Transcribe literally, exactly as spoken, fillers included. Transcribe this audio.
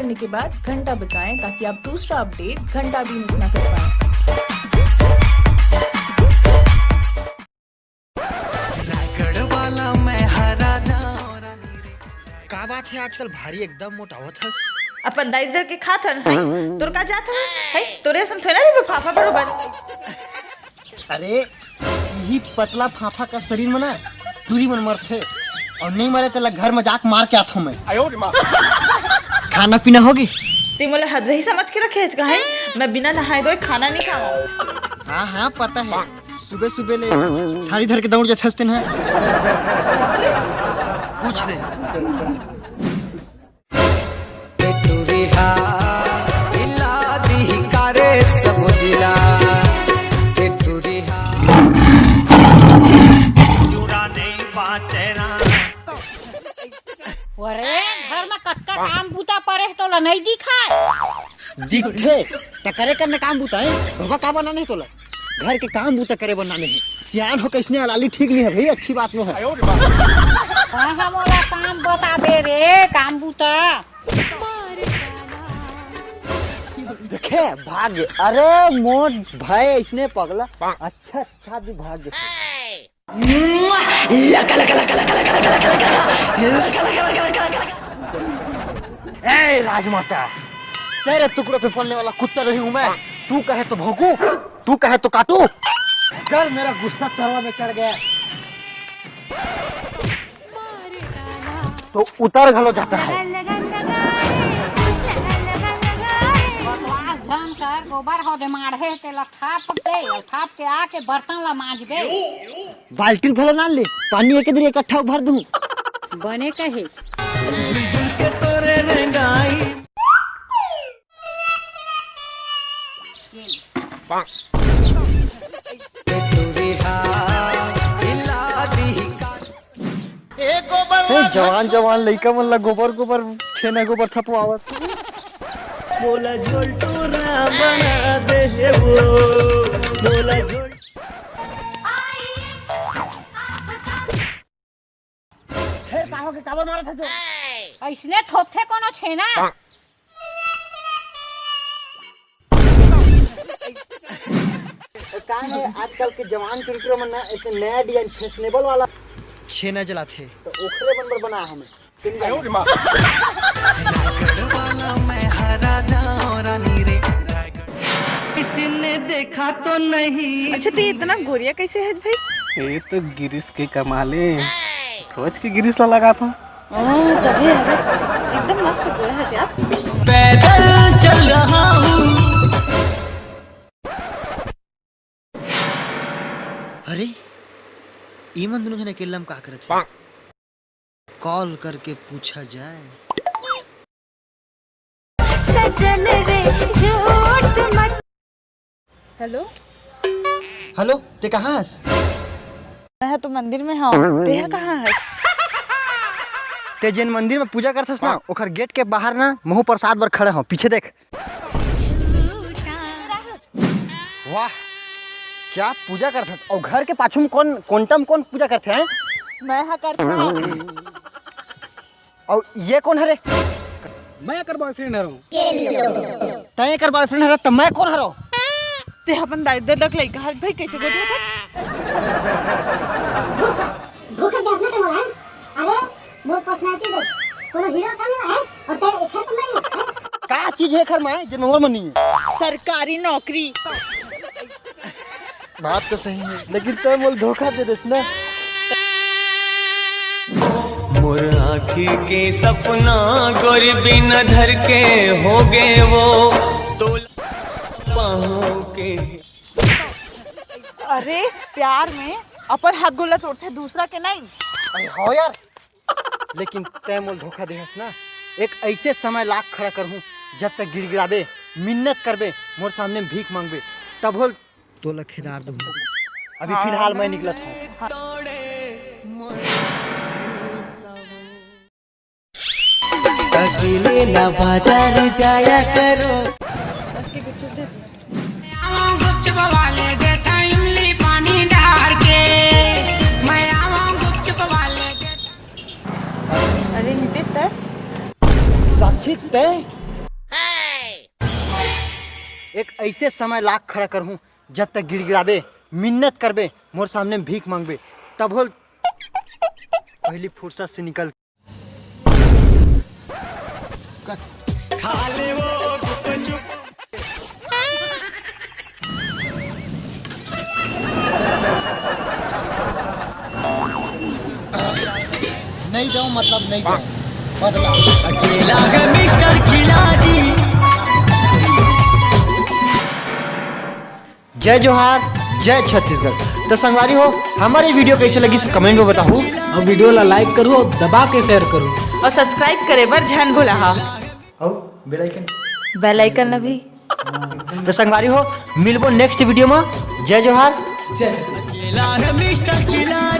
करने के बाद घंटा बजाएं ताकि आप दूसरा अपडेट घंटा भी मिस ना कर पाएं। का बात है, आजकल भारी एकदम मोटावत हस। अपन दाई दे के खात हन, हैं? तोर का जात हन, हैं? तोरे असन थोड़ा भी फाफा बरोबर। अरे, यही पतला फाफा का शरीर में ना टूरी मन मरथे, और नहीं मरे तेला घर में जाके मार के आथो मैं। खाना पीना होगी? ते मोला हदरही समझ के रखे हस का, हैं? मैं बिना नहाए धोए खाना नहीं खाऊं। हाँ हाँ, पता है, सुबह सुबह ले थाली धर के दौड़ जात हस तेन ह। कुछ नहीं। अरे, घर में कतका काम बूता परे हे, तोला नहीं दिखाय? दिखथे त करे करने काम बूता है, बाबा का बनाने हे तोला? घर के काम बूता करे बनाने हे। सियान हो, कैसने अलाली ठीक नहीं है भाई, अच्छी बात नो है। कहाँ मोला काम बता दे रे, काम बूता। देखे भाग्य, अरे मोर भाई इसने पगला, अच्छा अच्छा भी भाग्य। ए राजमाता, तेरे टुकड़ों पे पलने वाला कुत्ता नहीं हूँ मैं। तू कहे तो भौंकू, तू कहे तो काटू। अगर मेरा गुस्सा तरवा में चढ़ गया तो उतर घलो जाता है। बकवास झन कर, गोबर हो दे माढ़े, तेला थाप दे, थाप के आके बर्तन ला मांज दे। बाल्टी घलो ना ले, पानी एक दिन इकट्ठा भर दूं। बने कहे। ए, जवान जवान लइका मन ला गोबर गोबर छेना गोबर थपवावत। मोला झोलटोरा बना दे हे वो, मोला झोल। फेर का होगे, काबर मारत हे तू? अइसने थोपथे कोनो छेना। का है, आजकल के जवान चुरचुरा मन ना ऐसे नया डिजाइन फैशनेबल वाला छेना जलाथे, तो ओखरे मन बर बना हमें। अच्छा, ते इतना गोरिया कैसे है भाई? ये तो गिरीश के कमाले, रोज के गिरीश ला लगात हूँ। हाँ, तभी अरे, एकदम मस्त गोरा है यार। पैदल चल रहा हूँ। अरे, ई मन दोनों जने अकेला में का करत हे? कॉल करके पूछा जाए। सजन रे झूठ मत। हेलो। हेलो, ते कहाँ हस? मैं तो मंदिर में हूँ। ते कहाँ हस? ते जेन मंदिर में पूजा करथस ना, ओखर गेट के बाहर ना महू प्रसाद बर खड़े हूँ, पीछे देख। वाह, क्या पूजा करथस? और घर के पाछू में कौन, कोंटा में कौन पूजा करथे हैं? मैं हा करथव। और ये कौन हरे? मैं एकर बॉयफ्रेंड हरव। तैं एकर बॉयफ्रेंड हरे त मैं कौन हरव? ते अपन दाई दे तक लइका हर भाई कैसे गोठिया था? धोखा, धोखा दे अपने से मोला, हैं? अरे, मोर पर्सनालिटी देख, कोनो हीरो कम है, और तेरे इधर तो मैं हूँ, हैं? का चीज है एखर माय जे मोर मन नहीं है? सरकारी नौकरी। बात तो सही है, लेकिन तैं मोला धोखा दे देस ना। मोर आँखी के सपना गोरी बिना धर के हो गए वो तो पाँव के। अरे प्यार में अपन हाथ गोला तोड़थे, दूसरा के नहीं। अरे हो यार, लेकिन तैं मोला धोखा देहस ना, एक ऐसे समय लाख खड़ा करहूँ जब तक गिड़गिड़ाबे, मिन्नत करबे, मोर सामने भीख मांगबे, तब होल तोला खेदार दूँ। अभी फिलहाल मैं निकलत हूँ। अकेले ना बाजार जाया करो। बस के गुपचुप दे। गुपचुप वाले देता इमली पानी डार के। मैं आवा गुपचुप वाले देता। अरे नितेश सर। साक्षी, तैं? अइसे समय लाख खड़ा करहूँ, जब तक गिड़गिड़ाबे, मिन्नत करबे, मोर सामने भीख मांगबे, तब हो पहली फुर्सत से निकल। नहीं दो मतलब नहीं दो, बदला। अकेला है मिस्टर खिलाड़ी। जय जोहार, जय छत्तीसगढ़। तो संगवारी हो, हमारी वीडियो कैसे लगी, कमेंट में बताओ। और वीडियो ला लाइक करो, दबा के शेयर करो। और सब्सक्राइब करे बर झन भुलाहा। और बेल आइकन। बेल आइकन ला भी। तो संगवारी हो, मिलबो नेक्स्ट वीडियो में। जय जोहार। जय छत्तीसगढ़। अकेला है मिस्टर खिलाड़ी।